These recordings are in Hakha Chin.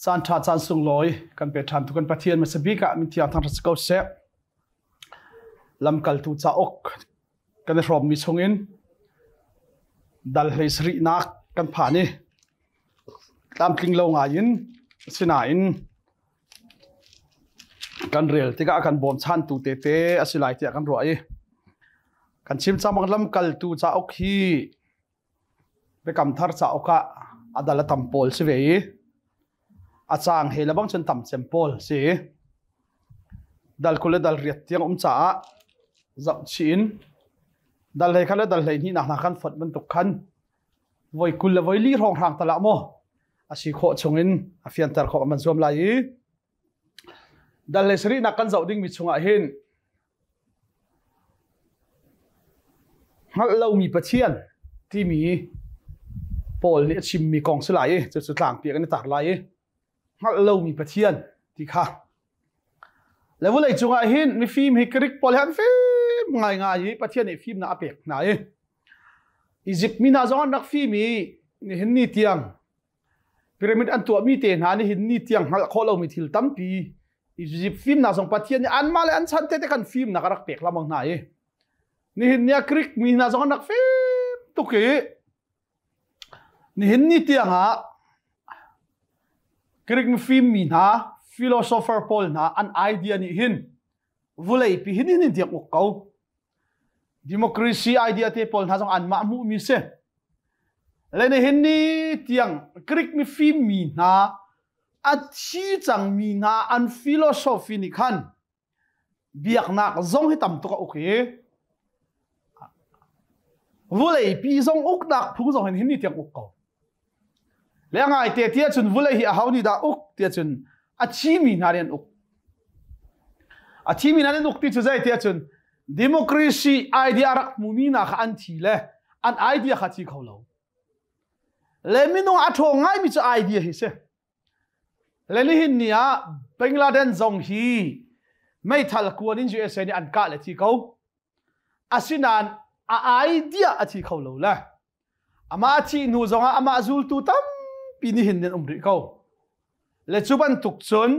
Caan ṭha caan sunglawi kan pe ṭhan tu kan Pathian hmasa bik ah min thiang thangṭhat si ko seh. Lamkaltu cauk kan i hrawmmi chungin dal hlei sarihnak kan phan i tlamtling lo ngai in asinain kan rel tikah kan bawmchantu tete a si lai tiah kan ruah i kan chim cang bang lamkaltu cauk hi Biakam Thar cauk ah a dal a tam pawl si ve i a caang he le bang cun tam cem pawl si. Dal 20 le dal 8 tiang um caah zohchih in dal hlei khat le dal 12 nak hna kan fonh bantuk khan voi 20 le voi 4 hrawnghrang tal ah maw a si khawh chungin a fianter khawh man zuam lai i dal hlei sarihnak kan zoh dingmi chungah hin Hngalh lomi Pathian timi Paul nih a chimmi kong si lai i cucu tlangpi ah kan i tar lai i hngalh lomi Pathian ti kha le vawlei cungah hin mifim hi Greek pawl hi an fim ngaingai i Pathian nih fimnak a pek hna i Izipt mi hna zong an rak fim i nihin ni tiang Pyramid an tuahmi te hna nih hin ni tiang hngalh khawh lomi thil tampi Egypt fimnak zong Pathian nih anmah le an chan te te kan fimnak a rak pek lengmang hna i nihin ni ah Greek mi hna zong an rak fim tuk i nihin ni tiang ah Greek mifim mi hna philosopher pawl hna an idea nih hin vulei pi hin hin tiang uk ko Democracy idea te pawl hna zong anmah hmuhmi si. Le nihin ni tiang Greek mifim mi hna a thi cangmi hna an philosophy nih khan biaknak zong hi tam tuk a uk i vuleipi zong uknak phung zong hin hin ni tiang uk ko. Le ngai te tiah cun vulei hi aho nih dah uk tiah cun a thimi hna nih an uk. A thimi hna nih an uk ti cu zei tiah cun democracy idea rak hmumi hna kha an thi le an idea kha thi kho lo. Le minung a ṭhawng ngaimi cu idea hi si. Le nihin ni ah Bangladesh zong hi meithal kuan in USA nih an kah le thi ko. Asinain a idea a thi kho lo le amah a thih hnu zongah amah zultu tampi nihin nan um rih ko. Le cu bantuk cun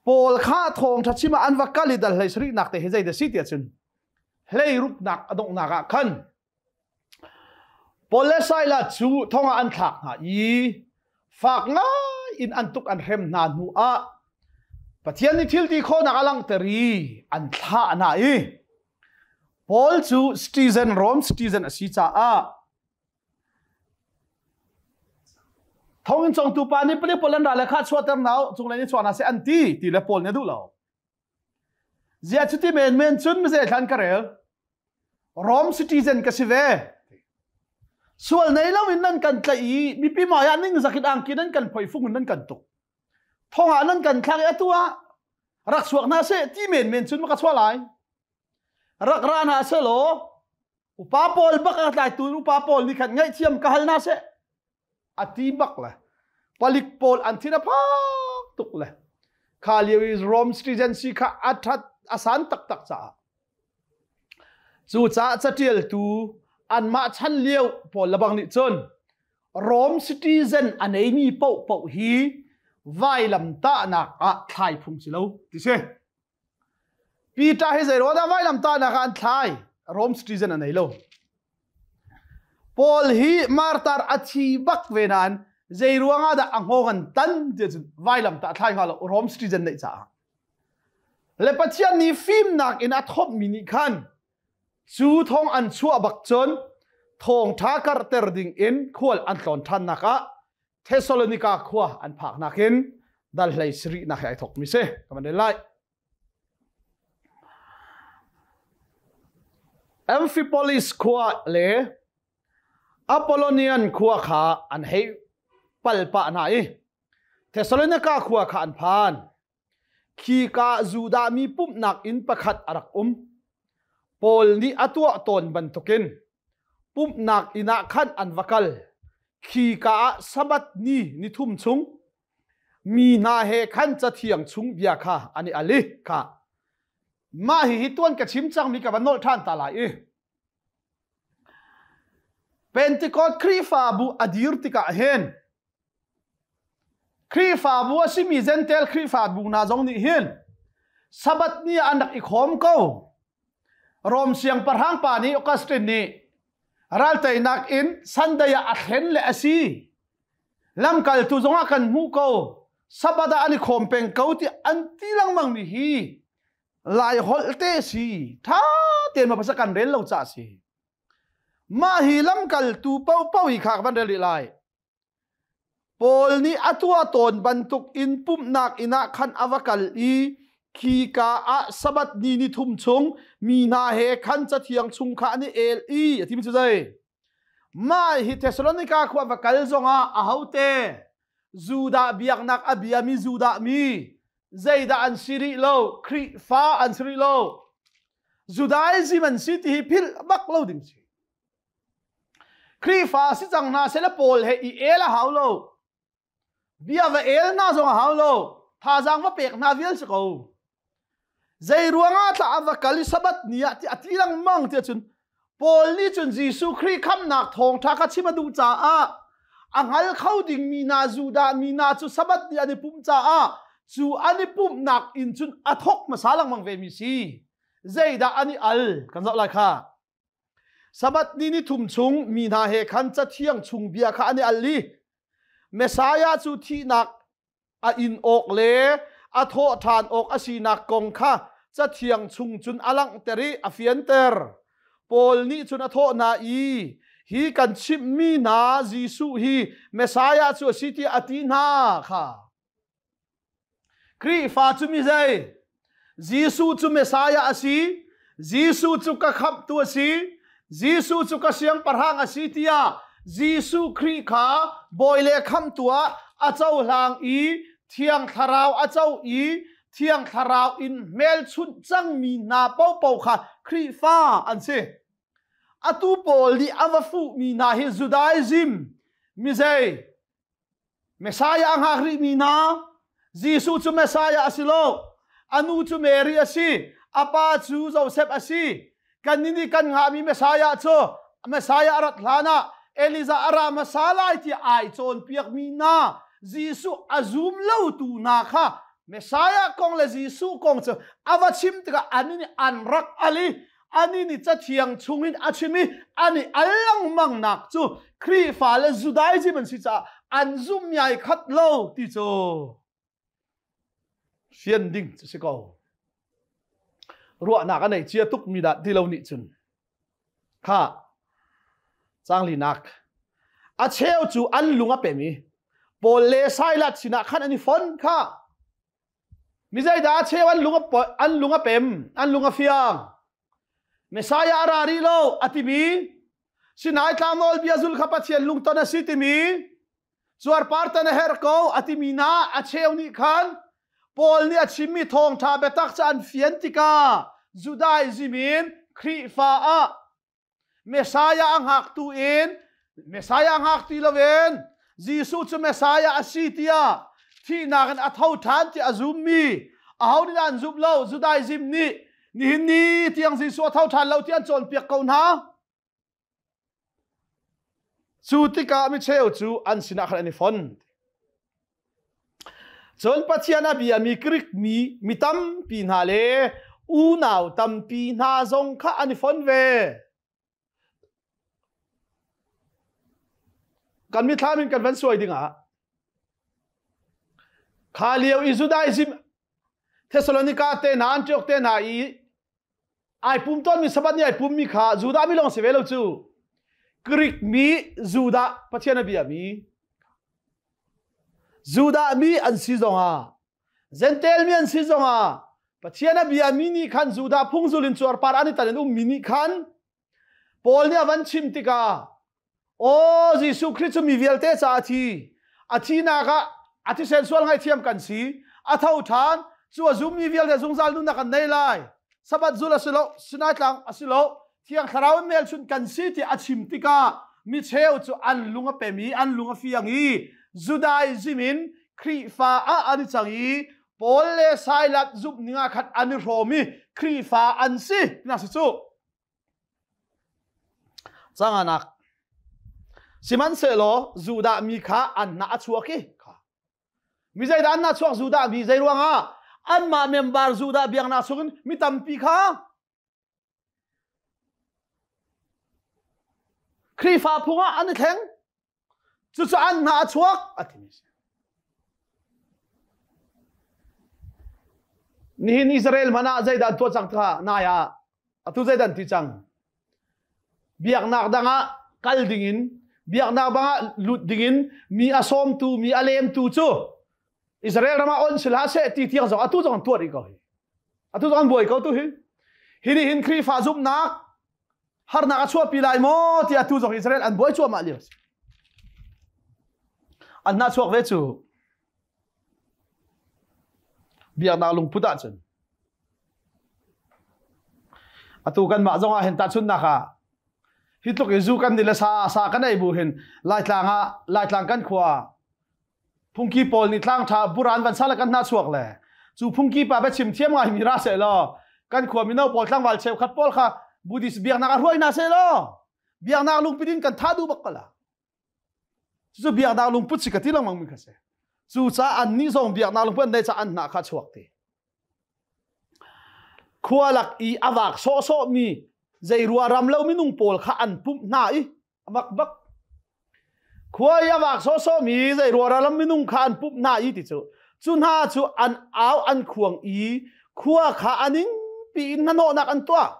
Paul kha thawngṭha chim ah an va kal i dal hlei sarihnak te hi zei dah si tiah cun hlei ruknak a donghnak ah khan Paul le Silas cu thong ah an thlak hna i fak ngai in an tuk an hrem hna hnu ah Pathian nih thil ti khawhnak a langhter i an thlah hna i Paul cu citizen Rome citizen a si caah thonginn congtu pa nih palik pawl an ra le kha chuahter hna u cunglei nih chuah hna seh an ti ti le Paul nih a duh lo. Ziah cuti menmen cun mizei thlan ka rel Rome citizen ka si ve. Sual nei lo in nan kan tlaih i mipi mah ah ning zakin angki nan kan phoi fung in nan kan tuk. Thong ah nan kan thlak i atu ah rak chuak hna seh ti menmen cun ma ka chuah lai. Rak ra hna seh law upa pawl bak a tlaitu upa pawl nih khan ngaihthiam ka hal hna seh a ti bak le palik pawl an thin a phak tuk le kha lio i Rome citizenship kha a that a san taktak caah Cucaah catialtu anmah chan lio pawl lebang nih cun Rome citizen a neimi paohpaoh hi vailamtahnak ah thlai phung si lo ti si. Peter hi zei ruangah vailamtahnak ah an thlai? Rome citizen a nei lo. Paul hi martar a thi bak ve nain zei ruangah dah a hngawng an tan ti cun vailamtah thlai hnga lo Rome citizen neih caah. Le Pathian nih fimnak in a thawpmi nih khan cu thong an chuah bak cun thawngṭha karhter ding in khual an tlawn ṭhannak ah Thessalonika khua an phaknak in dal hlei sarihnak he ai thawkmi si. Ka van rel lai. Amphipolis khua le Apollonian khua kha an hei pal pah hna i Thessalonika khua kha an phan. Khika Judah mi pumhnak inn pakhat a rak um. Paul nih a tuah tawn bantukin pumhnak inn ah khan an va kal. Khika ah Sabbath ni nithum chung mi hna he khan Cathiang chung bia kha an i al i kha mah hihi tuan ka chim cangmi ka va nolh ṭhan ta lai i Pentecost Khrihfabu a dir tikah hin. Khrihfabu a simi Gentile Khrihfabu hna zong nih hin Sabbath ni ah an rak i khawm ko. Rom siangpahrang pa nih Augustine nih ralteinak in Sunday ah a thlen le a si. Lamkaltu zongah kan hmuh ko. Sabbath ah an i khawm peng ko ti an ti lengmang mi hi Lai holh te si. Tha tein ma pasa kan rel lo ca si. Mah hi lamkaltu paohpaoh hi kha ka van rel rih lai. Paul nih a tuah tawn bantuk in pumhnak inn ah khan a va kal i khika ah Sabbath ni ni thum chung mi hna he khan Cathiang chung kha an i el i a timi cu zei? Mah hi Thessalonika khua va kal zongah ahote Judah biaknak a biami Judah mi zeidah an si rih lo? Khrihfa an si rih lo. Judaism an si ti hi philh bak lo ding si. Khrihfa si cang hna seh le Paul he i el a hau lo. Bia va el hna zong a hau lo. Thazaang va pek hna vial si ko. Zei ruangah thla a va kal i Sabbath ni ah ti a ti lengmang tiah cun Paul nih cun Jesuh Khrih khamnak thawngṭha kha chim a duh caah a hngal kho dingmi hna Judah mi hna cu Sabbath ni an i pumh caah cu an i pumhnak in cun a thawk hmasa lengmang ve mi si. Zeidah an i al kan zoh lai kha. Sabbath ni ni thum chung mi hna he khan Cathiang chung bia kha an i al i Messiah cu thihnak a in awk le a thawh ṭhan awk a sinak kong kha Cathiang chung cun a langhter i a fianter. Paul nih cun a thawh hna i, hi kan chimhmi hna Jesuh hi Messiah cu a si tiah a ti hna kha. Khrihfa cu mi zei? Jesuh cu Messiah a si. Jesuh cu ka khamhtu a si. Jesuh cu ka siangpahrang a si tiah Jesuh Khrih kha bawi le khamhtu ah a cohlang i Thiang Thlarau a co i Thiang Thlarau in hmelchunh cangmi hna paohpaoh kha Khrihfa an si. Atu pawl nih a va fuhmi hna hi Judaism, mizei, Messiah a hngak rihmi hna Jesuh cu Messiah a si lo. A nu cu Mary a si. A pa cu Joseph a si. Kannih nih kan hngahmi Messiah cu Messiah a rat hlan ah Elijah a ra hmasa lai tiah ai cawnpiakmi hna Jesuh a zum lotu hna kha Messiah kong le Jesuh kong cu a va chim tikah an nih an rak al i ani nih cathiang chungin a chim i an i al lengmang nak cu Khrihfa le Judaism an si caah an zumh ai khat lo ti cu fian ding cu si ko. Ruahnak a nei cia tuk mi dah ti lo nih cun kha canglinak a cheu cu an lung a pem i Paul le Silas sinah khan an i fon kha Mi zeidah a cheu an lung a, an lung a pem, an lung a fiang. Messiah a ra rih lo a timi, Sinai tlang nawlbia zul kha Pathian lungton a si timi, cuarpar tan a herh ko a timi na a cheu nih khan Paul nih a chimmi thawngṭha biatak cu an fian tikah Judaism in Khrihfa ah Messiah a hngaktu in Messiah a hngak ti loin Jesuh cu Messiah a si tiah thihnak in a tho ṭhan tiah a zummi aho nih dah an zumh lo Judaism nih nihin ni tiang Jesuh a tho ṭhan lo ti an cawnpiak ko hna. Cu tikah micheu cu an sinah khan an i fon. Cun Pathian a biami Greek mi mi tampi hna le unau tampi hna zong kha an i fon ve. Kan mithlam in kan van suai dingah kha lio i Judaism Thessalonica te hna Antioch te hna i ai pum tawnmi Sabbath ni ai pummi kha Judah mi lawng si ve lo cu Greek mi Judah Pathian a biami Judah mi an si zongah Gentile mi an si zongah Pathian a biami nih khan Judah phungzul in cuarpar an i tan in ummi nih khan Paul nih a van chim tikah Aw Jesuh Khrih cu mi vialte caah a thi. A thihnak ah a thisen sual ngaihthiam kan si. A tho ṭhan. Cu a zummi vialte zungzal nunnak an nei lai. Sabbath zul a si lo, Sinai tlang a si lo, Thiang Thlarau in hmelchunh kan si ti a chim tikah mi cheu cu an lung a pem i an lung a fiang i Judaism in Khrihfa ah an i cang i Paul le Silas zumh ning ah khan an i hrawm i Khrihfa an si. Tina si cu. Canganak. Sihmanhsehlaw Judah mi kha an hnah a chuak i kha. Mi zeidah an na chuak Judah mi zei ruangah anmah member Judah biaknak chungin mi tampi kha Khrihfa phung ah an i thleng. Cucu an hna a chuak a timi si. Nihin Israel hmanh ah zeidah an tuah cang kha nai ah atu zeidah an ti cang. Biaknak dang ah kal dingin biaknak bang ah lut dingin mi a sawmtu mi a lemtu cu Israel ram ah on si hlah seh ti tiang zong atu zong an tuah rih ko hi. Atu zong an buai ko tu hi. Hi nih hin Khrihfa zumhnak harnak a chuahpi lai maw ti atu zong Israel an buai cuahmah lio si. An hna chuak ve cu biaknak lungput ahcun atu kan mah zong ah hin tahchunnak ah hi tluk i zu kan ni le sa sa kan ei bu hin Laitlang ah Laitlang kan khua phungki pawl nih tlang tha buran van sala kan hna chuak le cu phungki pa ba chim thiam ngai mi ra se law kan khua mino pawl tlangval cheukhat pawl kha Buddhist biaknak a hruai hna se law biaknak lungput in kan tha duh bak kala cu biaknak lungput si ka ti lengmang mi kha si cu ca an nih zong biaknak lungput an nei ca an hna kha chuak ti khua lak i a vak sawhsawh mi zeirua ram lo minung pawl kha an pumh hna i amak bak khua i a vak sawhsawh mi zeirua ram minung kha an pumh hna i ti cu cu hna cu an au an khuang i khua kha aning piin hnahnawhnak an tuah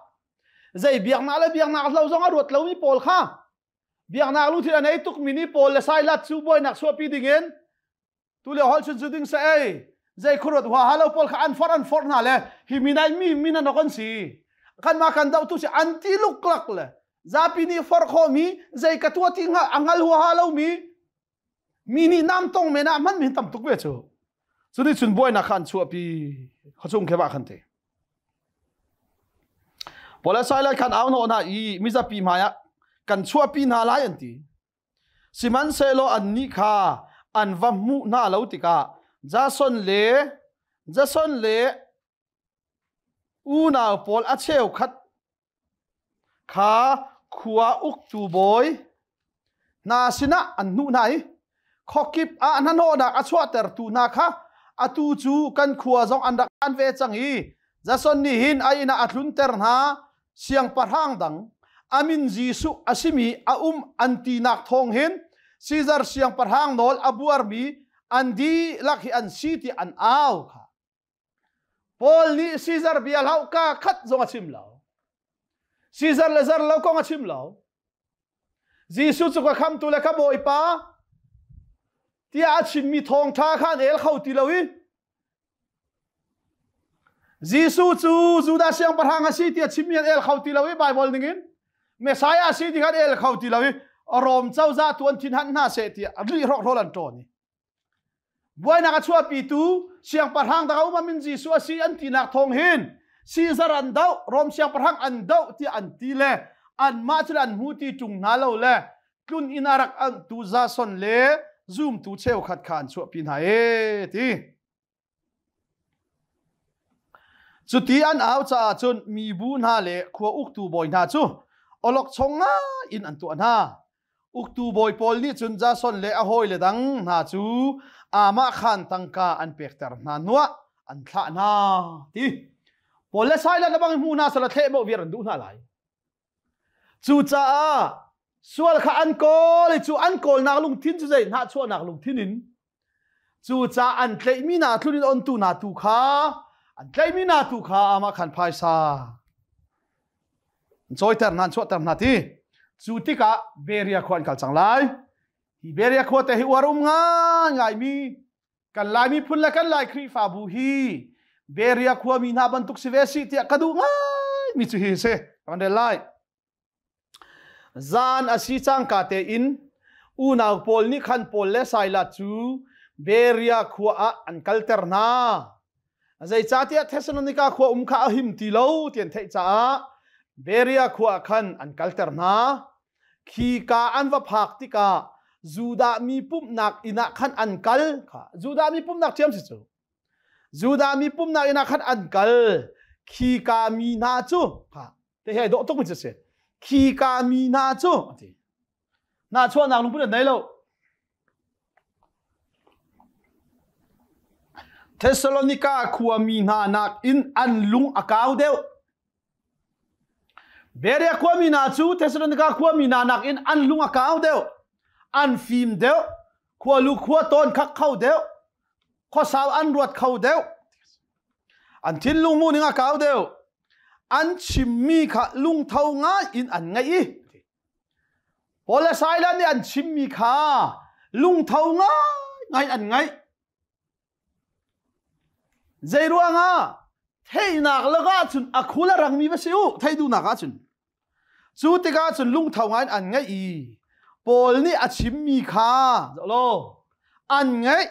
zei biaknak le biaknak lo zong a ruat lomi pawl kha biaknak lungthin a nei tukmi nih Paul le Silas cu buainak chuahpi dingin tu le holh chun cu ding se ei zei khuaruat hua ha lo pawl kha an forh an forh hna le hi mi nai mi min an an si kan ma kan doh tu si an ti luklak le zapi nih forh khawh mi zei ka tua ti hnga a ngal hua ha lo mi mi nih nam tong men ah hman mi tam tuk ve cu cu ni chun buainak kha an chuahpi khachung khe ba khan te Paul le Silas khan au hnawh hna i mizapi hmaiah kan chuahpi hna lai an ti. Sihmanhsehlaw annih kha an va hmuh hna lo tikah Jason le Jason le unau pawl a cheukhat kha khua uktu bawi hna sinah an hnuh hna i khuakip ah hnahnawhnak a chuahtertu hna kha atu cu kan khua zong an rak an ve cang i Jason nih hin a inn ah a tlunter hna siangpahrang dang a min Jesuh a simi a um an tinak thawng hin Caesar siangpahrang nawl a buarmi an dihlak hi an si ti an au kha Paul nih Caesar bia hlau ka khat zong a chim lo. Caesar le zar lo kong a chim lo. Jesuh cu ka khamtu le ka bawipa tiah a chimmi thawngṭha kha an el kho ti lo i Jesuh cu Judah siangpahrang a si tiah chimmi an el kho ti lo i Bible ningin Messiah a si ti kha an el kho ti lo i Rom cozah tu an thin hanh hna seh tiah lih hrokhrawl an ṭawn i Buainak a chuahpitu siangpahrang dang a um min Jesuh a si an tinak thawng hin Caesar an doh, Rom siangpahrang an doh tiah an ti le anmah cu an hmu ti ṭung hna lo le tlun inn a rak anhtu Jason le zumtu cheukhat kha an chuahpi hna e ti. Cuti an au caah cun mibu hna le khua uktu bawi hna cu awlokchong ngai in an tuah hna. Uktu bawi pawl nih cun Jason le a hawile dang hna cu amah khan tangka an pekter hna hnuah an thlah hna ti. Paul le Silas le bang hmu hna sala thleh bawh viar an duh hna lai. Cucaah sual kha an kawl i cu an kawlnak lungthin cu zei hnahchuahnak lungthin in cucaah an tlaihmi hna tlun in ontu hna tu kha an tlaihmi hna tu kha amah khan phaisa an cawiter hna an chuahter hna ti cu tikah Beria khua an kal cang lai hi Beria khua te hi uar um ngai mi kan Lai miphun le kan Lai Khrihfabu hi Beria khuami hna bantuk si ve si tiah ka duh ngai mi cu hi si kan rel lai zan a si cangka tein unau pawl nih khan Paul le Silas cu Beria khua ah an kalter hna zeicahtiah Thessalonika khua um kha a him ti lo ti an theih caah Beria khua ah khan an kalter hna Khika an va phak tikah Judah mi pumhnak inn ah khan an kal kha Judah mi pumhnak ṭhiam si cu Judah mi pumhnak inn ah khan an kal khika mi hna cu kha te he dawh tuk mi cu si khika mi hna cu ati hna chuahnak lungput an nei lo. Thessalonika khuami hna nakin an lung a kau deuh. Berea khuami hna cu Thessalonika khuami hna nakin an lung a kau deuh, an fim deuh, khualu khua tawn khak kho deuh, khuasau an ruat kho deuh. An thinlung mu ning a kau deuh. An chimmi kha lungtho ngai in an ngaih i Paul le Silas nih an chimmi kha lungtho ngai an ngaih. Zei ruangah theihnak lakah cun a khul a rangmi va si u, theih duhnak ahcun. Cu tikah cun lungtho ngai in an ngaih i Paul nih a chimmi kha zoh an ngaih.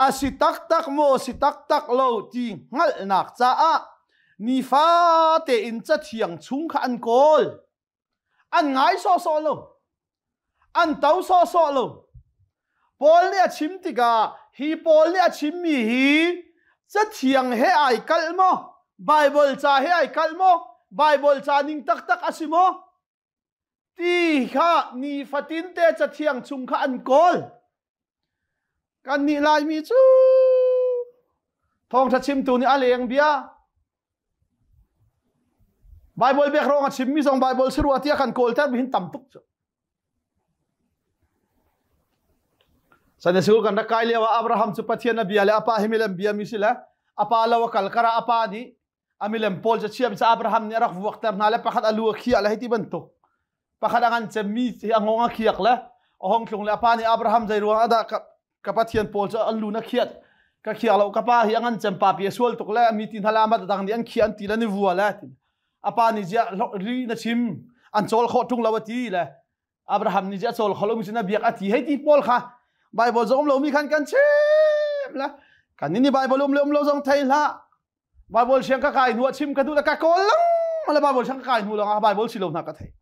A si taktak maw si taktak lo ti hngalhnak caah nifate in cathiang chung kha an kawl. An ngai sawhsawh lo. An to sawhsawh lo. Paul nih a chim tikah hi Paul nih a chimmi hi cathiang he ai kalh maw? Bible ca he ai kalh maw? Bible ca ning taktak a si maw? Ti kha nifatin te cathiang chung kha an kawl. Kan nih Laimi cu thawngṭha chimtu nih a leng bia Bible biak rong a chimmi zong Bible si rua tiah kan kawlter mi hin tam tuk cu. Sunday school kan rak kai lio ah Abraham cu Pathian a bia le a pa hi milem bia mi si le a pa lo a kal kara a pa nih a milem pawl cu chiam cu Abraham nih a rak vuakter hna le pakhat a lu a khiah le hei ti bantuk pakhat a ngan cemmi hi a ngong a khiak le a hong tlung le a pa nih Abraham zei ruang ah dah ka Pathian pawl cu an lu na khiat ka khiak lo ka pa hi a ngan cem pa pi a sual tuk le mi ti hna le amat dang nih an khiah an ti le ni vua le a pa nih ziah ri na chim an cawl khawh ṭung lo a ti le Abraham nih ziah cawl kho lo mi cu na biak a ti hei ti pawl kha Bible zong um lo mi khan kan chim le kan ni Bible um le um lo zong thei hlah Bible siang ka kai hnu ah chim ka duh le ka kawl lang le Bible siang ka kai hnu lawng ah Bible si lo hna ka thei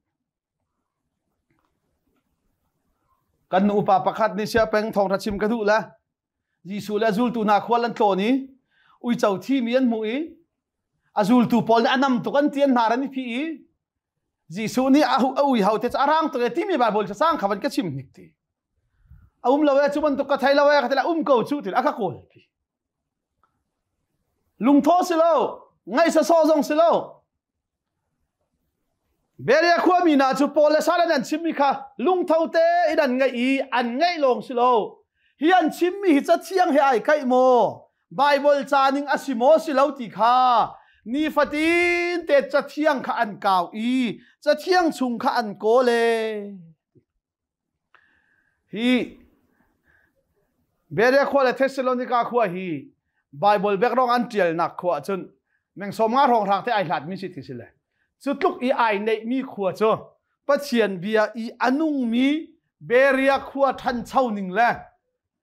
Kan nu upa pakhat nih sia peng thawngṭha chim ka duh le Jesuh le zultu hna khual an tlawn i uico thimi an hmuh i a zultu pawl nih a nam tuk an ti an hnar an i phih i Jesuh nih a ui ho te cu a rang tuk e timi Bible cu sang kha van ka chim hnik ti. A um lo e cu bantuk ka thei lo e ka ti la um ko cu ti a ka kawl pi. Lungtho si lo, ngaih sawsawh zong si lo. Berea khuami hna cu Paul le Silas an chimmi kha lungtho tein an ngaih i an ngaih lawng si lo. Hi an chimmi hi cathiang he ai kaih maw? Bible ca ning a si maw si lo ti kha nifatin te cathiang kha an kau i cathiang chung kha an kawl e. Hi Berea khua le Thessalonika khua hi Bible background an ṭialnak khua ahcun meng 50 hrawnghrang te ai hlatmi si ti si le cu tluk i ai neihmi khua cu Pathian bia i a nungmi Berea khua ṭhancho ning le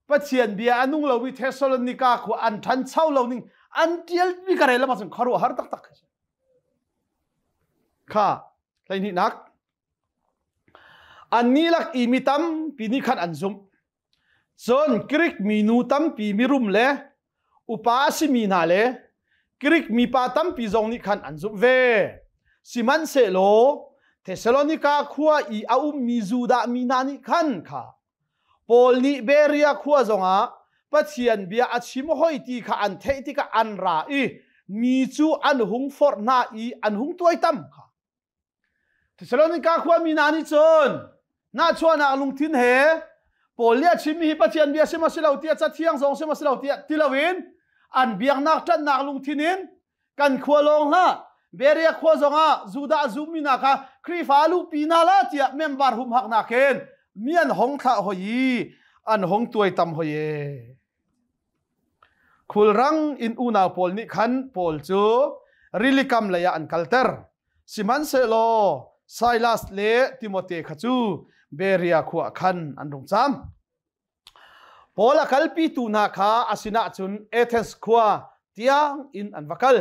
Pathian bia a nung lomi Thessalonika khua an ṭhancho lo ning an ṭialmi ka rel lam ahcun khuaruahhar taktak kha hleihnihnak Annih lak i mi tampi nih khan an zumh. Cun Grik minu tampi mirum le upa a simi hna le Grik mipa tampi zong nih khan an zumh ve. Sihmanhsehlaw Thesalonika khua i a ummi Judah mi hna nih khan kha Paul nih Berea khua zongah Pathian bia a chim hoi ti kha an theih tikah an ra i mi cu an hung forh hna i an hung tuaitam kha. Thessalonika khuami hna nih cun nahchuahnak lungthin he Paul nih a chimmi hi Pathian bia si maw si lo tiah cathiang zong si maw si lo tiah ti loin an biaknak ṭanhnak lungthin in kan khua lawng hlah Berea khua zongah Judah zummi hna kha Khrihfa luhpi hna la tiah member humhaknak in mi an hong thlah hoi i an hong tuaitam hoi e. Khulrang in unau pawl nih khan Paul cu rilikam lei ah an kalter. Sihmanhsehlaw Silas le Timote kha cu Berea khua ah khan an rung cam. Paul a kalpitu hna kha a sinah cun Athens khua tiang in an va kal.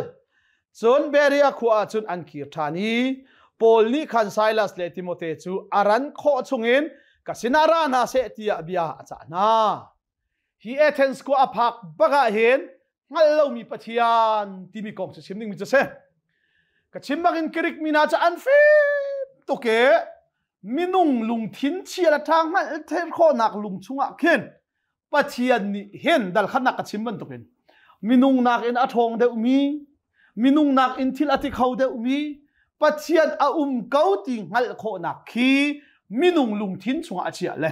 Cun Berea khua ah cun an kir ṭhan i Paul nih khan Silas le Timote cu a ran khawh chungin ka sinah ra hna seh tiah bia a cah hna. Hi Athens khua a phak bak ah hin hngalh lomi Pathian timi kong cu chim dingmi cu si. Ka chim bangin Greek mi hna cu an fim tuk i minung lungthin chia le ṭha hngalh theih khawhnak lung chungah khin. Pathian nih hin dal khatnak ka chim bantukin minung nakin a ṭhawng deuhmi, minung nakin thil a ti kho deuhmi Pathian a um ko ti hngalh khawhnak khi minung lungthin chungah a chiah le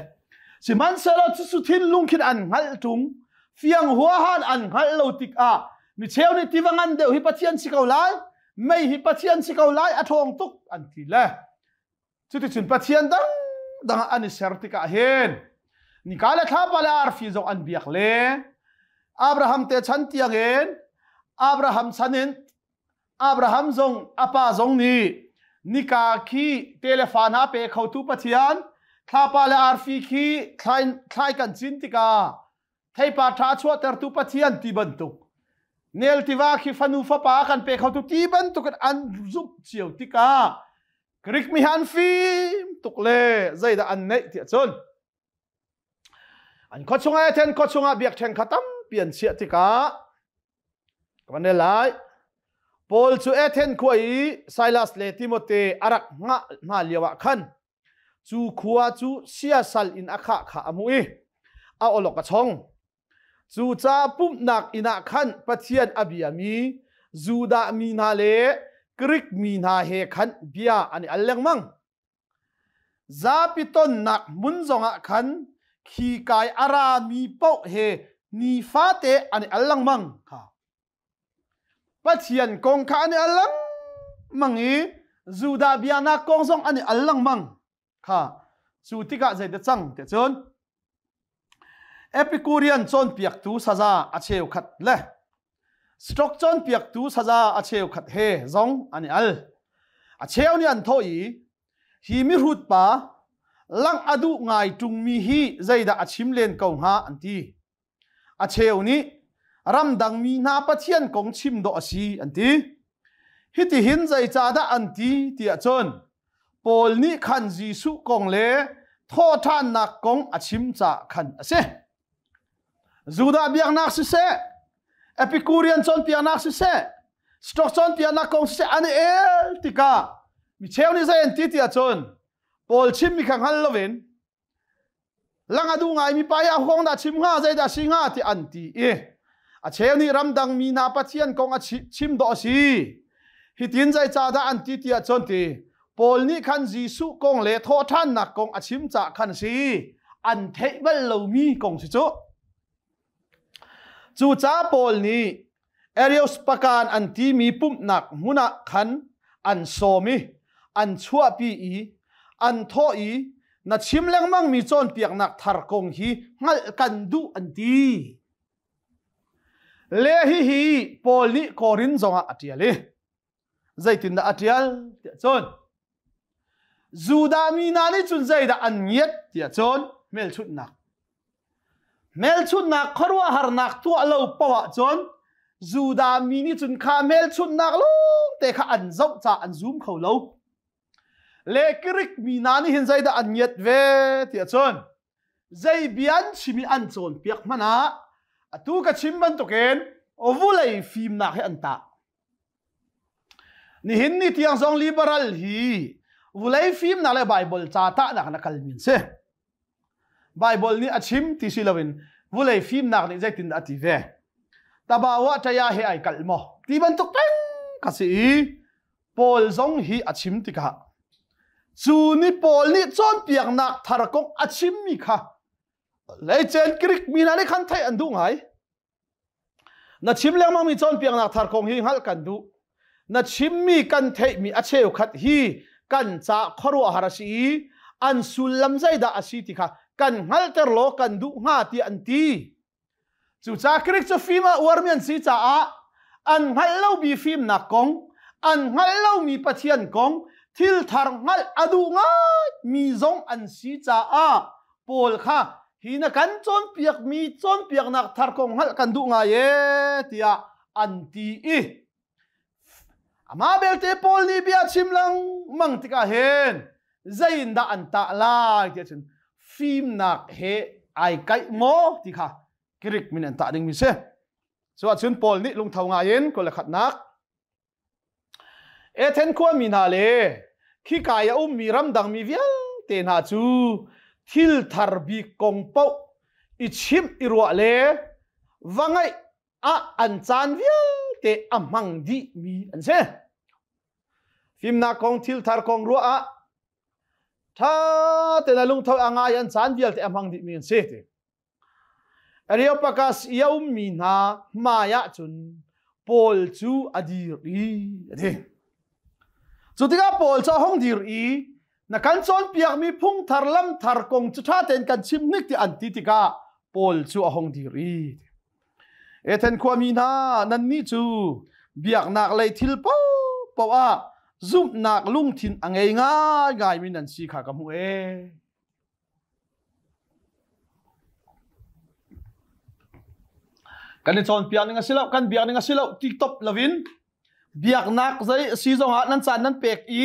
sihmanhsehlaw cucu thinlung khin an hngalh ṭung fiang huahan an hngalh lo tikah mi cheu nih tiva ngan deuh hi Pathian si ko lai mei hi Pathian si ko lai a ṭhawng tuk an ti le Cuticun Pathian dangdang ah an i ser tikah hin nika le thlapa le arfi zong an biak le Abraham te chan tiangin Abraham chan in Abraham zong a pa zong nih nika khi telefa hna pe khotu Pathian thlapa le arfi khi thlai, thlai kan cin tikah theipar ṭha chuahtertu Pathian ti bantuk nel tiva khi fanu fapa kan pe khotu ti bantuk in an zumh cio tikah Greek mi han fim tuk le zeidah an neih tiah cun an khua chungah Athen khua chungah biakṭheng kha tampi an chiah tikah ka van lai Paul cu Athen khua i Silas le Timote a rak hngah hna lio ah khan cu khua cu siasal in a khah kha a hmuh i a awlok a chong. Cucaah pumhnak inn ah khan Pathian a biami Judah mi hna le Grik mi hna he khan bia an i al lengmang. Zapi tonnak hmun zongah khan khi kai a rami paoh he nifate an i al lengmang kha. Pathian kong kha an i al lengmang i Judah biaknak kong zong an i al lengmang kha. Cu tikah zeidah cang tiah cun Epicurean cawnpiaktu saza a cheukhat le Stoic cawnpiaktu saza a cheukhat he zong an i al. A cheu nih an thawh i hi mihrut pa langh a duh ngai ṭungmi hi zeidah a chim len ko hnga an ti. A cheu nih ramdang mi hna Pathian kong chim dawh a si an ti. Hitihin zeicahdah an ti tiah cun Paul nih khan Jesuh kong le thawhṭhannak kong a chim caah khan a si. Judah biaknak siseh, Epicurean cawnpiaknak siseh, Stoic cawnpiaknak kong siseh an i el tikah mi cheu nih zei an ti tiah cun Paul chimmi kha hngal loin Lang a duh ngaimi pa i a kong dah chim hnga zeidah si hnga ti an ti i a cheu nih ramdang mi hna Pathian kong a chim dawh a si. Hitin zeicahdah an ti tiah cun ti Paul nih khan Jesuh kong le thawhṭhannak kong a chim caah khan a si. An theih bal lomi kong si cu. Cucaah Paul nih Areopagan an timi pumhnak hmun ah khan an sawm i an chuahpi i an thawh i na chim lengmangmi cawnpiaknak thar kong hi hngalh kan duh an ti. Le hihi Paul nih Korin zongah a ṭial i zeitindah a ṭial tiah cun Judah mi hna nih cun zeidah an ngiat tiah cun hmelchunhnak hmelchunhnak khuaruahharnak tuah lo paoh ahcun Judah mi nih cun kha hmelchunhnak lawng te kha an zoh caah an zum kho lo le Greek mi hna nih hin zeidah an ngiat ve tiah cun zei bia an chim i an cawnpiak hmanh ah atu ka chim bantukin vulei fimnak hi an tah Nihin ni tiang zong liberal hi vulei fimnak le Bible ca tahnak in a kalmi an si. Bible nih a chim ti si loin vulei fimnak nih zeitin a ti ve. Tabawa ṭaya he ai kalh maw? Ti bantuk peng ka si i Paul zong hi a chim tikah cu ni Paul nih cawnpiaknak thar kong a chimmi kha leicen Greek mi hna nih khan theih an duh ngai. Na chim lengmangmi cawnpiaknak thar kong hi hngalh kan duh. Na chimmi kan theihmi a cheukhat hi kan ca khuaruahhar a si i an sullam zeidah a si ti kha kan hngalhter law kan duh hnga tiah an ti. Cucaah Greek cu fim a uarmi an si caah an hngalh lomi fimnak kong, an hngalh lomi Pathian kong, thil thar hngalh a duh ngaimi zong an si caah Paul kha hi na kan cawnpiakmi cawnpiaknak thar kong hngalh kan duh ngai e tiah an ti i amah belte Paul nih bia chim lengmang tikah hin zeiindah an tah lai tiah cun fimnak he ai kaih maw ti kha Greek min an tah dingmi si. Cu ahcun Paul nih lungtho ngai in kul le khatnak Athen khuami hna le khika i a ummi ramdangmi vialte hna cu thil thar bik kong paoh i chimh i ruah le va ngaih ah an caan vialte a hmang dih mi an si. Fimnak kong thil thar kong ruah ah tha te na lungtho a ngai an caan vialte a hmang dih mi an si ti. Areopagas i a ummi hna hmai ah cun Paul cu a dir i a ti. Cu tikah Paul cu a hung dir i na kan cawnpiakmi phungthar lamthar kong cu ṭha tein kan chim hnik tiah an ti tikah Paul cu a hung dir i Ethen khuami hna nannih cu biaknak lei thil paohpaoh ah zumhnak lungthin a ngei ngaingaimi nan si kha ka hmuh ee. Kan i cawnpiak ning a si lo, kan biak ning a si lo ti top loin biaknak zei si zongah nan caan nan pek i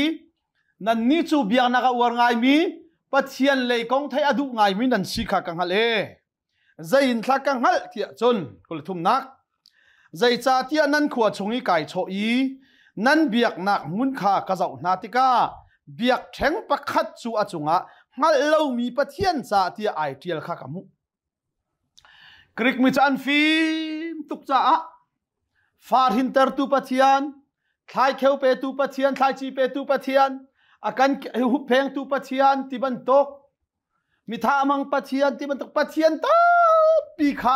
nannih cu biaknak a uar ngaimi Pathian lei kong theih a duh ngaimi nan si kha ka hngalh ee. Zei in thla ka hngalh tiah cun kul thumnak zeicahtiah nan khua chung i kai chawh i nan biaknak hmun kha ka zoh hna tikah biakṭheng pakhat cu a cungah hngalh lomi Pathian ca tiah ai ṭial kha ka hmuh. Greek mi cu an fim tuk caah far hintertu Pathian, thlaikheu petu Pathian, thlaici petu Pathian, a kan hupphengtu Pathian ti bantuk mitha mang Pathian ti bantuk Pathian tampi kha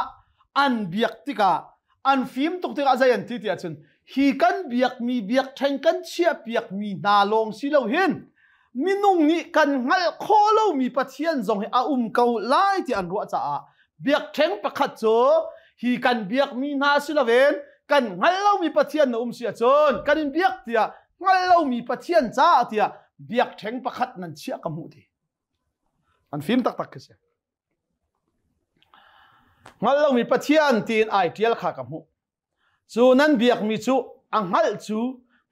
an biak tikah an fim tuk tikah zei an ti tiah cun hi kan biakmi biakṭheng kan chiah piakmi hna lawng si lo hin minung nih kan hngalh khawh lomi Pathian zong hi a um ko lai ti an ruah caah biakṭheng pakhat cu hi kan biakmi hna si loin kan hngalh lomi Pathian na um si ahcun kan in biak tiah hngalh lomi Pathian caah tiah biakṭheng pakhat nan chiah ka hmuh ti. An fim taktak khi si. Hngalh lomi Pathian tiin ai ṭial kha ka hmuh. Cu nan biakmi cu a hngalh cu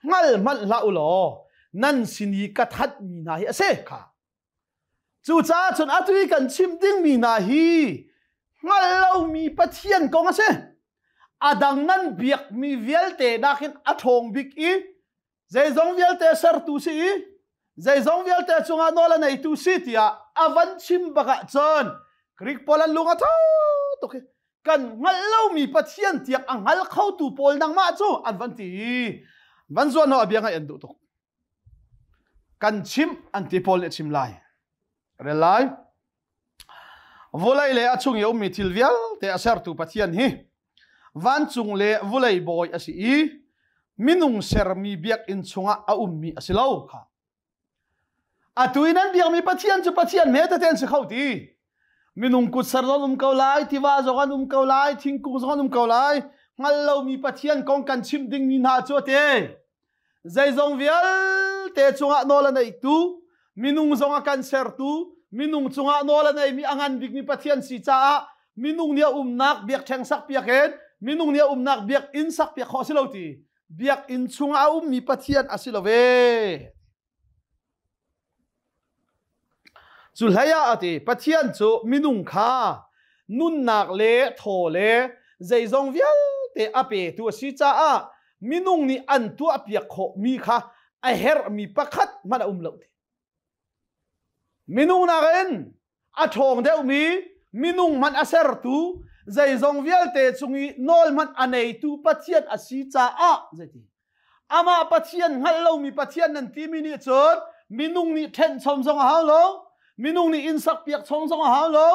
hngal hmanh hlah u law nan sin i ka thanhmi hna hi a si kha. Cucaah cun atu i kan chim dingmi hna hi hngalh lomi Pathian kong a si. A dang nan biakmi vialte nakin a ṭhawng bik i zeizong vialte sertu si i zeizong vialte cungah nawl a neitu si tiah a van chim bak ah cun Greek pawl an lung a tho tuk i kan hngalh lomi Pathian tiang a hngal khotu pawl nangmah cu an van ti i van zuan ho a bia ngaih an duh tuk kan chim an ti pawl nih a chim lai rel lai Vulei le a chung i a ummi thil vialte a sertu Pathian hi vancung le vulei bawi a si i minung sermi biakinn chungah a ummi a si lo kha. Atu i nan biakmi Pathian cu Pathian hme tete an si kho ti. Minung kut ser zong um ko lai, tiva zong an um ko lai, thingkung zong an um ko lai. Hngal lomi Pathian kong kan chimh dingmi hna cu a te. Zeizong vialte cungah nawl a neitu, minung zong a kan sertu, minung cungah nawl a neimi a ngan bikmi Pathian si caah minung nih a umnak biakṭheng sakpiak in minung nih a umnak biakinn sakpiak khawh a si lo ti. Biakinn chungah a ummi Pathian a si lo ve. Cu hlei ah a ti, Pathian cu minung kha nunnak le thaw le zeizong vialte a petu a si caah minung nih an tuahpiak khawhmi kha a herhmi pakhat hmanh a um lo ti. Minung nakin a ṭhawng deuhmi minung hmanh a sertu zeizong vialte cung i nawl hmanh a neitu Pathian a si caah zeiti amah Pathian hngalh lomi Pathian nan timi nih cun minung nih ṭhenh chom zong a hau lo minung nih inn sak piak chom zong a hau lo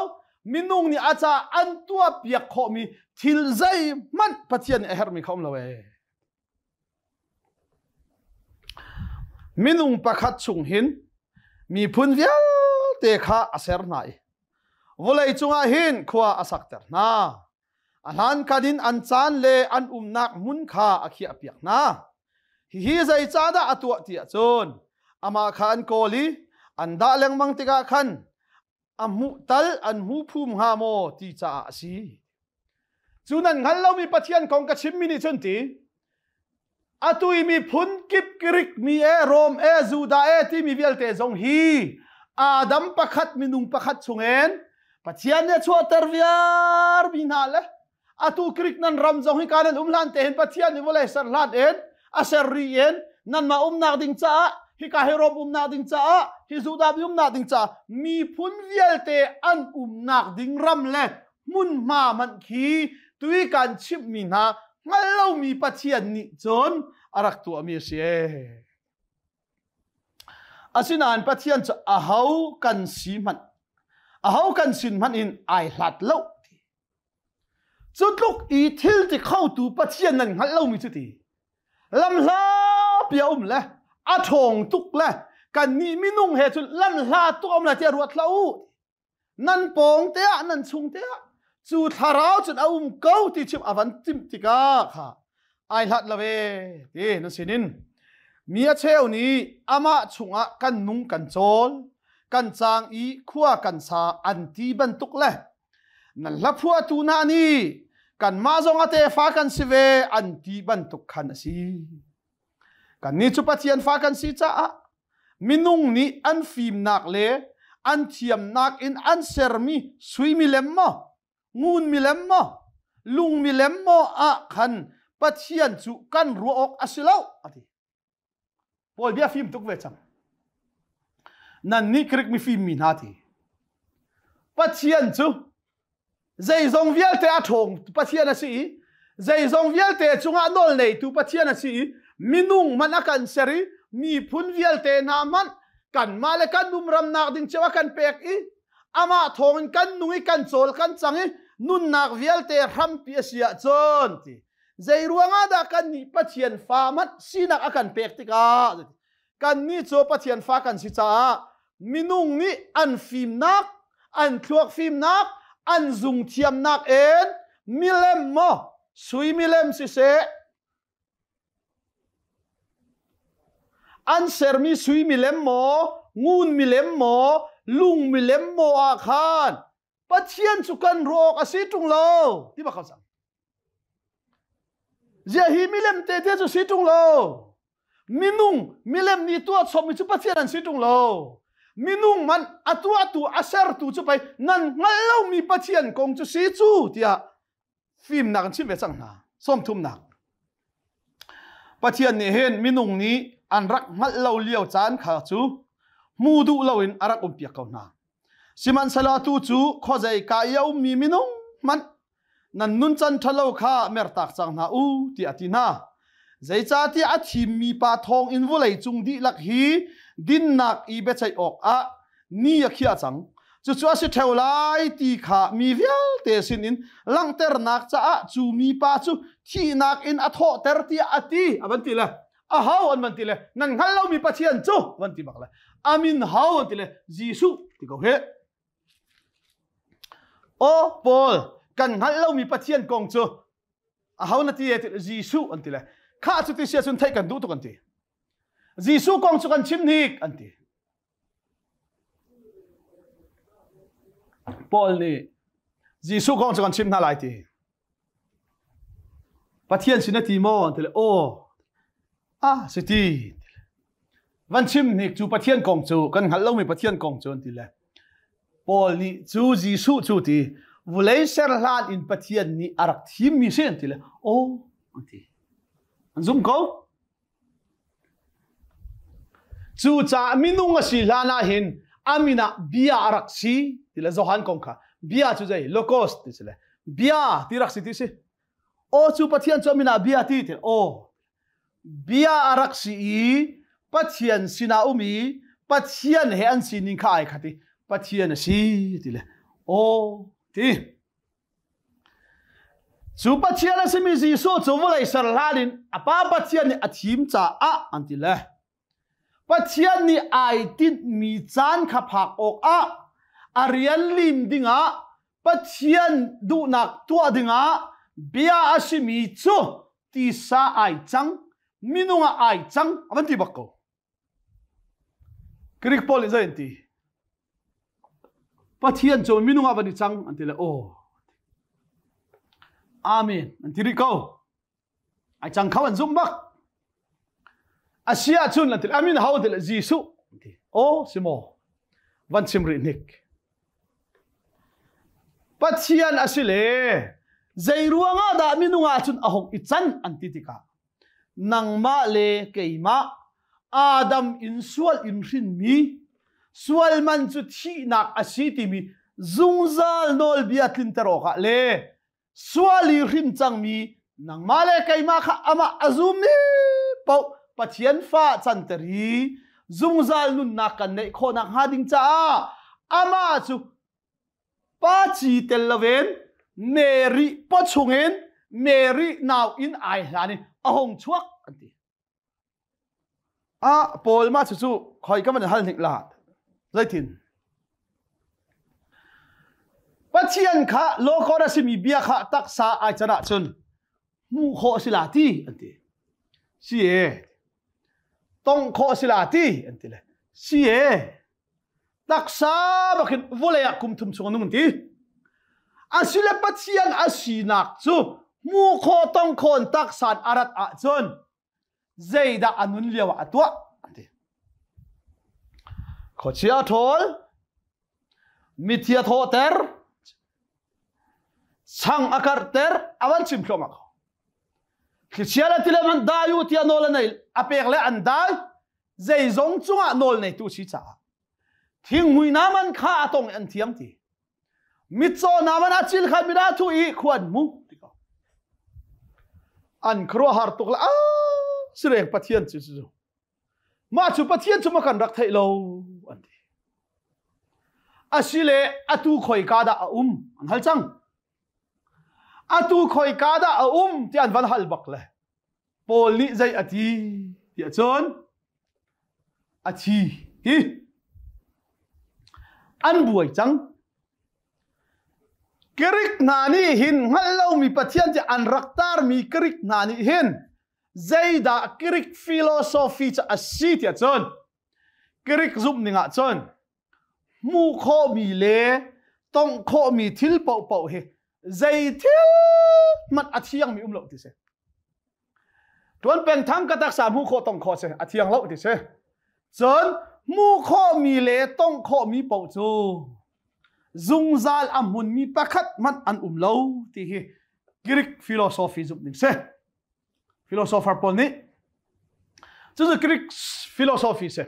minung nih a ca an tuah piak khawhmi thil zeihmanh Pathian nih a herhmi kha um lo ee Minung pakhat chung hin miphun vialte kha a ser hna i vawlei cungah hin khua a sakter hna. A hlankan in an caan le an umnak hmun kha a khiahpiak hna. Hihi zeicahdah a tuah ti ahcun amah kha an kawl i an dah lengmang tikah khan a hmuh tal an hmu phum hnga maw ti caah a si. Cu nan hngal lomi Pathian kong ka chimmi nih cun ti atu i miphun kip Greek mi e Rom e Judah e timi vialte zong hi Adam pakhat minung pakhat chungin Pathian nih a chuahter viar mi hna le atu Greek nan ram zong hi ka nan um hlan te hin Pathian nih vawlei ser hlan in a ser ri in nanmah umnak ding caah hika hi Rom umnak ding caah hi Judah mi umnak ding caah miphun vialte an umnak ding ram le Hmunhma hmanh khi tui kan chimhmi hna hngal lomi Pathian nih cun a rak tuahmi a si. Asinain Pathian cu aho kan si hmanh aho kan sin hmanh in ai hlat lo. Cu tluk i thil ti khotu Pathian nan hngalh lomi cu ti lamhla pi a um le a ṭhawng tuk le kannih minung he cun lamhla tuk a um lai tiah ruat hlah u. Nan pawng te ah nan chung te ah cu thlarau cun a um ko ti chim a van timh tikah kha ai hlat lo ve ti na sinin mi a cheu nih amah chungah kan nung kan cawl kan cang i khua kan sa an ti bantuk le nan hla phuahtu hna nih kanmah zong a tefa kan si ve an ti bantuk khan a si. Kannih cu Pathian fa kan si caah minung nih an fimnak le an thiamnak in an sermi sui milem maw, ngun milem maw, lung milem maw ah khan Pathian cu kan ruah awk a si lo a ti. Paul bia fim tuk ve cang. Nan nih Greek mifim mi hna ti. Pathian cu zeizong vialte a ṭhawng Pathian a si i zeizong vialte cungah nawl neitu Pathian a si i minung hmanh a kan ser i miphun vialte hna hmanh kanmah le kan umramnak ding cio a kan pek i amah thawngin kan nung i kan cawl kan cang i nunnak vialte hrampi a si ahcun ti Zei ruangah dah kannih Pathian fa hmanh sinak a kan pek tikah kannih cu Pathian fa kan si caah minung nih an fimnak, an thluak fimnak, an zung thiamnak in milem maw sui milem siseh an sermi sui milem maw ngun milem maw lung milem maw ah khan Pathian cu kan ruah awk a si ṭung lo ti bak cang. Ziah hi milem te te cu si ṭung lo. Minung milem nih tuah chommi cu Pathian an si ṭung lo. Minung man a tuahtu a sertu cu pei nan hngalh lomi Pathian kong cu si cu tiah fimnak an chimh ve cang hna. Sawmthumnak. Pathian nih hin minung nih an rak hngalh lo lio caan kha cu hmu duh loin a rak umpiak ko hna. Sihmanhsehlaw atu cu khuazei ka i a ummi minung hmanh nan nuncan ṭhalo kha mertak cang hna u tiah a ti hna. Zeicahtiah a thimmi pa thawng in vawlei cung dihlak hi dinnak i biaceih awkah ni a khiah cang. Cucu a si ṭheo lai ti kha mi vialte sinin langhternak caah cu mipa cu thihnak in a thawhter tiah a ti a van ti le aho an van ti le nan hngal lomi Pathian cu van ti bak le amin ho an ti le Jesuh ti ko he o Paul kan hngalh lomi Pathian kong cu aho na ti e ti Jesuh an ti le kha cu ti sia cun theih kan duh tuk an ti Jesuh kong cu kan chim hnik an ti Paul nih Jesuh kong cu kan chim hna lai ti Pathian sin a ti maw? An ti le aw ah si ti. Van chim hnik cu Pathian kong cu kan hngalh lomi Pathian kong cu an ti le Paul nih cu Jesuh cu ti vulei ser hlan in Pathian nih a rak thimmi si an ti le aw an ti. An zum ko. Cucaah minung a si hlan ah hin a min ah bia a rak si ti le Johan kong kha bia cu zei logos ti si le bia ti rak si ti si aw cu Pathian cu a min ah bia ti ti aw bia a rak si i Pathian sinah um i Pathian he an sining kha ai khat i Pathian a si ti le aw ti Cu Pathian a simi Jesuh cu vawlei ser hlan in a Pa Pathian nih a thim caah an ti le Pathian nih ai tinhmi caan kha phak awkah a rian lim dingah Pathian duhnak tuah dingah bia a simi cu tisa ai cang minung ah ai cang a van ti bak ko. Greek pawl nih zei an ti? Pathian cu minung ah van i cang an ti le aw. Amen an ti rih ko. Ai cang kho an zumh bak. A si ahcun an ti le amin ho ti le Jesuh an ti. Aw si maw? Van chim rih hnik. Pathian a si le zei ruangah dah minung ah cun a hung i can an ti tikah nangmah le keimah Adam in sual in hrinmi sual man cu thihnak a si timi Zungzal nawlbia tlinter awkah le sual i hrin cangmi nangmah le keimah kha amah a zummi paoh Pathian fa canter i zungzal nunnak kan neih khawh nakhnga ding caah amah cu pa ci tel loin Mary paw chungin Mary nau in ai hlan i a hung chuak an ti. Ah Paul mah cu cu khoi ka van hal hnik la zeitin Pathian kha lawkawr a simi bia kha taksa ai can ahcun hmuh khawh a si la ti an ti. Si e. Tongh khawh a si la ti an ti le. Si e. Taksa bakin vawlei ah kum thum chung a nung an ti. Asile Pathian a sinak cu hmuh khawh tong khawh in taksa in a rat ahcun zeidah a nun lio ah a tuah an ti. Khuachia ṭhawl, mithi a thawhter, chang a karhter, a van chim thluahmah ko. Thlichia le tilem an dai u tiah nawl a nei, a pek le an dai, zeizong cungah nawl neitu si caah thinghmui naman kha a tong i an thiang ti. Mitcaw naman a cil kha mida thu i khua an mu ti ko. An khuaruahhar tuk le ah sireng Pathian cu cu. Mah cu Pathian cu ma kan rak theih lo an ti. Asile atu khoi ka dah a um an hal cang. Atu khoi ka dah a um ti an van hal bak le. Paul nih zei a ti tiah cun a thi ti an buai cang. Greek hna nih hin hngalh lomi Pathian cu an rak tarmi Greek hna nih hin zeidah Greek philosophy cu a si tiah cun Greek zumh ning ah cun hmuh khawhmi le tongh khawhmi thil paohpaoh hi zei thil hmanh a thiangmi um lo ti si. Tuan peng thang ka taksa hmuh khawh tong khawh si a thiang lo ti si. Cun hmuh khawhmi le tongh khawhmi paoh cu zungzal a hmunmi pakhat hmanh an um lo ti hi Greek philosophy zumh ning si. Philosopher pawl nih cucu Greek philosophy si.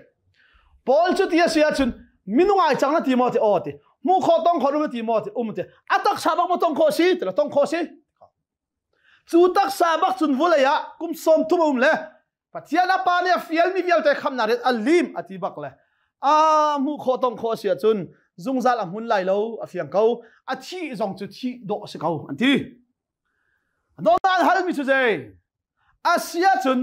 Paul cu ti a si ahcun minung ai cang na ti maw ti aw ti hmuh khawh tong khawh um ti maw ti um ti a taksa bak maw tong khawh si ti la tong khawh si cu taksa bak cun vulei ah kum sawm thum a um le Pathian a pa nih a fialmi vialte khamnak rian a lim a ti bak le a hmuh khawh tong khawh a si ahcun zungzal a hmun lai lo a fiang ko a thih zong cu thih dawh a si ko an ti Dawtnak an halmi cu zei? A si ahcun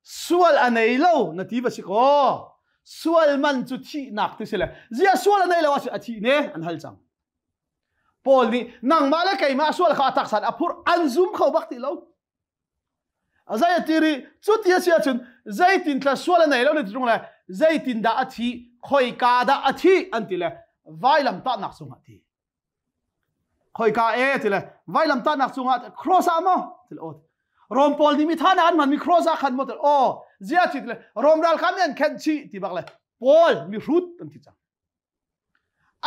sual a nei lo na ti va si kaw sual man cu thihnak ti si le zia sual a nei lo ahcun a thih ne an hal cang. Paul nih nangmah le keimah sual kha a taksa a phurh an zum kho bak ti lo. Zei a ti rih cuti a si ahcun zeitin tla sual a nei lo na ti ṭung le zeitin dah a thih khoika dah a thih an ti le vailam tahnak cungah ti. Khoika e ti le vailam tahnak cungah cross ah maw ti le aw Rom pawl nih mitha na an hmanmi cross ah khan maw ti aw zia ti le Rom ralkap nih an khenh chih ti bak le Paul mi hrut an ti cang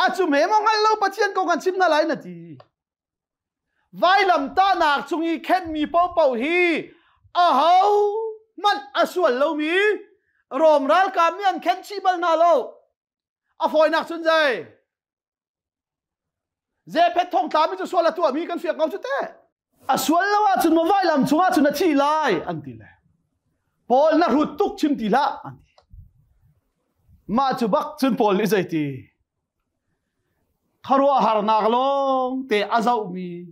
a cu me maw hngal lo Pathian ko kan chim na lai na ti vailam tahnak cung i khenhmi paohpaoh hi aho hmanh a sual lomi Rom ralkap nih an khenh chih bal hna lo a fawinak cun zei Zephet thongtla mi cu sual a tuahmi kan fiak ko cu teh. A sual lo ahcun maw vailam cungah cun a thi lai an ti le. Paul na hrut tuk chim ti hlah an ti. Mah cu bak cun Paul nih zeiti khuaruahharnak lawng te a zohmi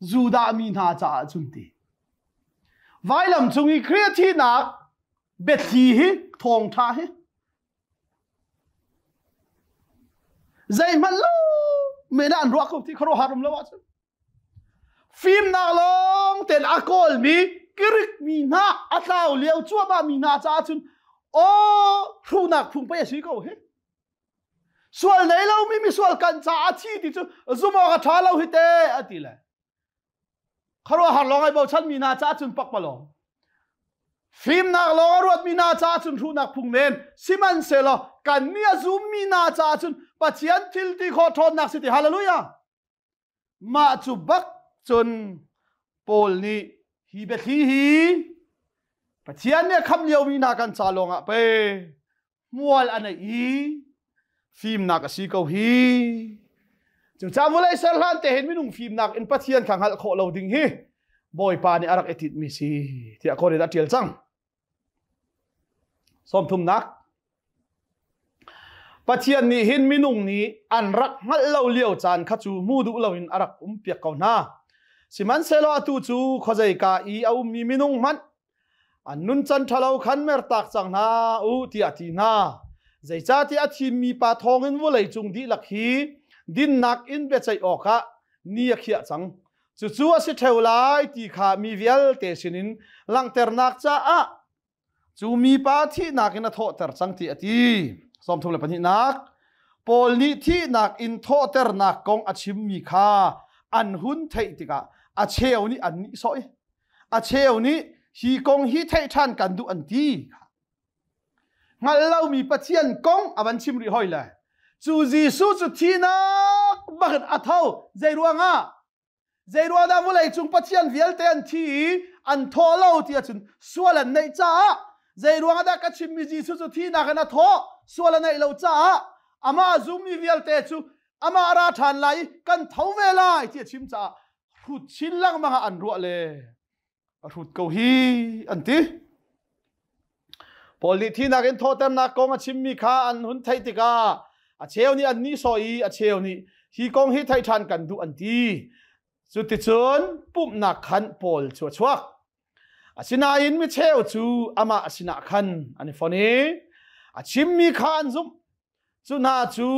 Judah mi hna caah cun ti. Vailam cung i Khrih a thihnak biathli hi thawngṭha hi Zeihmanh lo men ah an ruah ko ti khuaruahhar um lo ahcun fimnak lawng tein a kawlmi Greek mi hna a tlau lio cuahmah mi hna caah cun aw hruhnak phung pei a si ko hi sual nei lomi misual kan caah a thi ti cu zum awk a ṭha lo hi te a ti le Khuaruahhar lawng ai bochanmi hna caah cun pakpalawng. Fimnak lawng a ruatmi hna caah cun hruhnak phung men. Sihmanhsehlaw kannih a zummi hna caah cun Pathian thil ti khawh ṭhawnnak si ti. Hallelujah! Mah cu bak cun Paul nih hi biathli hi Pathian nih a khamh liomi hna kan ca lawngah pei hmual a neih i fimnak a si ko hi. Cucaah vawlei ser hlan te hin minung fimnak in Pathian kha hngalh khawh lo ding hi Bawipa nih a rak i tinhmi si tiah Korin a ṭial cang. Sawmthumnak Pathian nih hin minung nih an rak hngalh lo lio caan kha cu hmu duh loin a rak um piak ko hna. Sihmanhsehlaw atu cu khuazeika i a ummi minung hmanh an nuncan ṭhalo khan mertak cang hna u tiah a ti hna. Zeicahtiah a thimmi pa thawngin vawlei cung dihlak hi dinnak in biaceih awkah ni a khiah cang. Cucu a si ṭheo lai ti kha mi vialte sinin langhternak caah cu mipa thihnak in a thawhter cang ti a ti. 32nak Paul nih thihnak in thawhternak kong a chimmi kha an hun theih tikah a cheu nih an nihsawh i a cheu nih hi kong hi theih ṭhan kan duh an ti. Hngalh lomi Pathian kong a van chim rih hoi le cu Jesuh cu thihnak bakin a tho. Zei ruangah? Zei ruang dah vawlei cung Pathian vialte an thi i an thawh lo ti ahcun sual an neih caah zei ruangah dah ka chimmi Jesuh cu thihnak in a thawh sual a neih lo caah amah zummi vialte cu amah ra ṭhan lai i kan tho ve lai ti a chim caah hrut chin lengmang ah an ruah le a hrut ko hi an ti. Paul nih thihnak in thawhternak kong a chimmi kha an hun theih tikah a cheu nih an nihsawh i a cheu nih hi kong hi theih ṭhan kan duh an ti. Cuticun pumhnak khan Paul cu a chuak. Asinain mi cheu cu amah sinah khan an i fon i a chimmi kha an zumh. Cu hna cu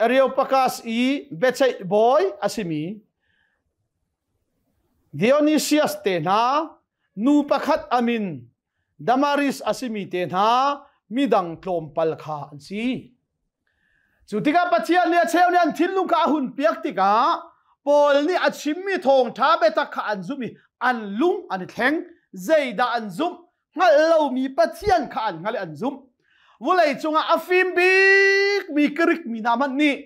Areopagas i biaceih bawi a simi Dionysius te hna, nu pakhat a min Damaris a simi te hna, midang tlawmpal kha an si. Cu tikah Pathian nih a cheu nih an thinlung kha a hun piak tikah Paul nih a chimmi thawngṭha biatak kha an zumh i an lung an i thleng. Zeidah an zumh? Hngalh lomi Pathian kha an hngalh i an zumh. Vawlei cungah a fim bikmi Greek mi hna hmanh nih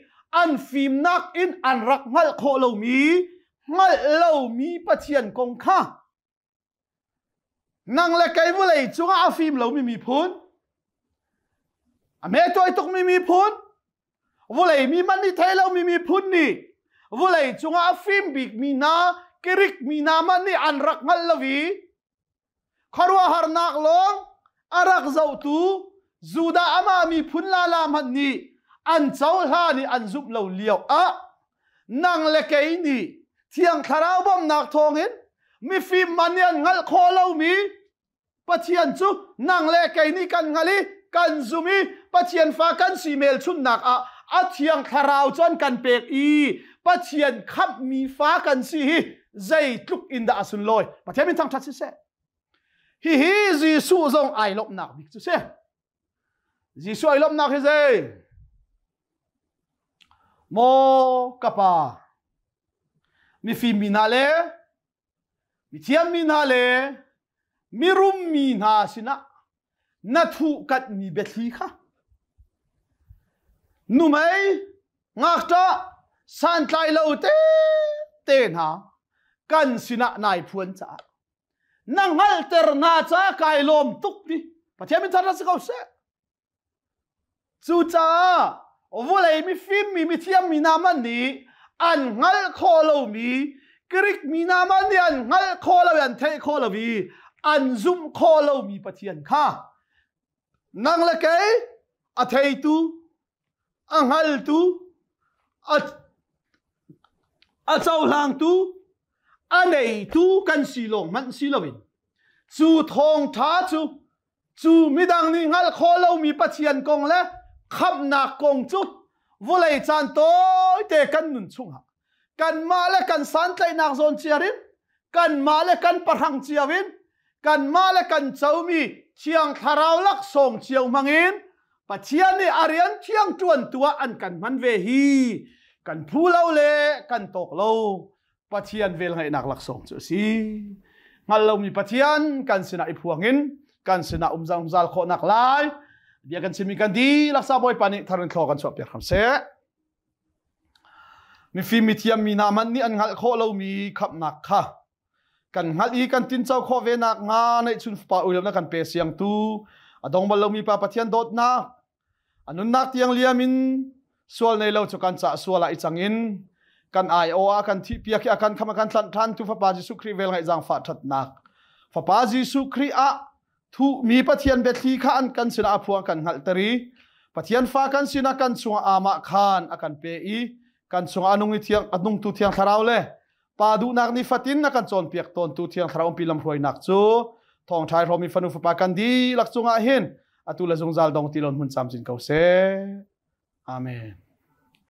an fimnak in an rak hngalh khawh lomi hngalh lomi Pathian kong kha nang le kei vawlei cungah a fim lomi miphun a hmetuai tukmi miphun vawlei mi man nih thei lomi miphun nih vawlei cungah a fim bikmi hna Greek mi hna hmanh nih an rak hngalh lo i Khuaruahharnak lawng a rak zohtu Judah amah miphun lala hmanh nih an cohlan i an zumh lo lio ah nang le kei nih Thiang Thlarau bawmhnak thawngin mifim man nih an hngalh khawh lomi Pathian cu nang le kei nih kan hngalh i kan zum i Pathian fa kan si hmelchunhnak ah a Thiang Thlarau cu an kan pek i Pathian khamhmi fa kan si hi zeitluk in dah a sunlawi. Pathian min thangṭhat siseh. Hihi Jesuh zong ai lawmhnak bik cu si. Jesuh ai lawmhnak hi zei? Maw ka pa, mifim mi hna le mithiam mi hna le mirum mi hna sinah na thuhkatmi biathli kha numei ngakṭah santlai lo te te hna kan sinah nai phuan caah na hngalhter hna caah kai lawm tuk ti Pathian min thar si ko seh. Cucaah vawlei mifim mi mithiam mi hna hmanh nih an hngalh khawh lomi Greek mi hna hmanh nih an hngalh khawh lo i an theih khawh lo i an zumh khawh lomi Pathian kha nang le kei a theitu a hngaltu a cohlangtu a neitu kan si lawng hmanh si loin cu thawngṭha cu Cu midang nih hngalh khawh lomi Pathian kong le khamhnak kong cu vawlei caan tawite kan nun chungah kanmah le kan santlaihnak zawn ciar in kanmah le kan pahrang cio in kanmah le kan comi Thiang Thlarau laksawng cio hmangin Pathian nih a rian thiang ṭuantu ah an kan hman ve hi kan phu lo le kan tawk lo. Pathian velngeihnak laksawng cu a si. Hngal lomi Pathian kan sinah i phuang in kan sinah um zungzal khawhnak lai bia kan chimmi kan dihlak sa Bawipa nih thar in thlaw kan chuah piak hram seh. Mifim mithiam mi hna hmanh nih an hngalh khawh lomi khamhnak kha kan hngalh i kan tinco khawh ve nak hnga neihchun fapa uilam na kan pe siangtu a dong bal lomi pa Pathian dawtnak A nunnak tiang liam in sual nei lo cu kan cah sual ah i cang in Kan ai o ah kan thih piak i a kan kham a kan tlanh ṭhan tu Fapa Jesuh Khrih vel ngaih zaangfah ṭhatnak. Fapa Jesuh Khrih ah thuhmi Pathian biathli kha an kan sinah a phuang kan hngalhter i Pathian fa kan sinah kan chungah amah khan a kan pe i kan chungah a nung i thiang a nungtu thiang thlarau le Pa duhnak ni fatin na kan cawnpiak tawntu Thiang Thlarau umpi lamhruainak cu thawngṭha i hrawmi fanu fapa kan dihlak cungah hin atu le zungzal dong ti lon hmun camcin ko seh. Amen.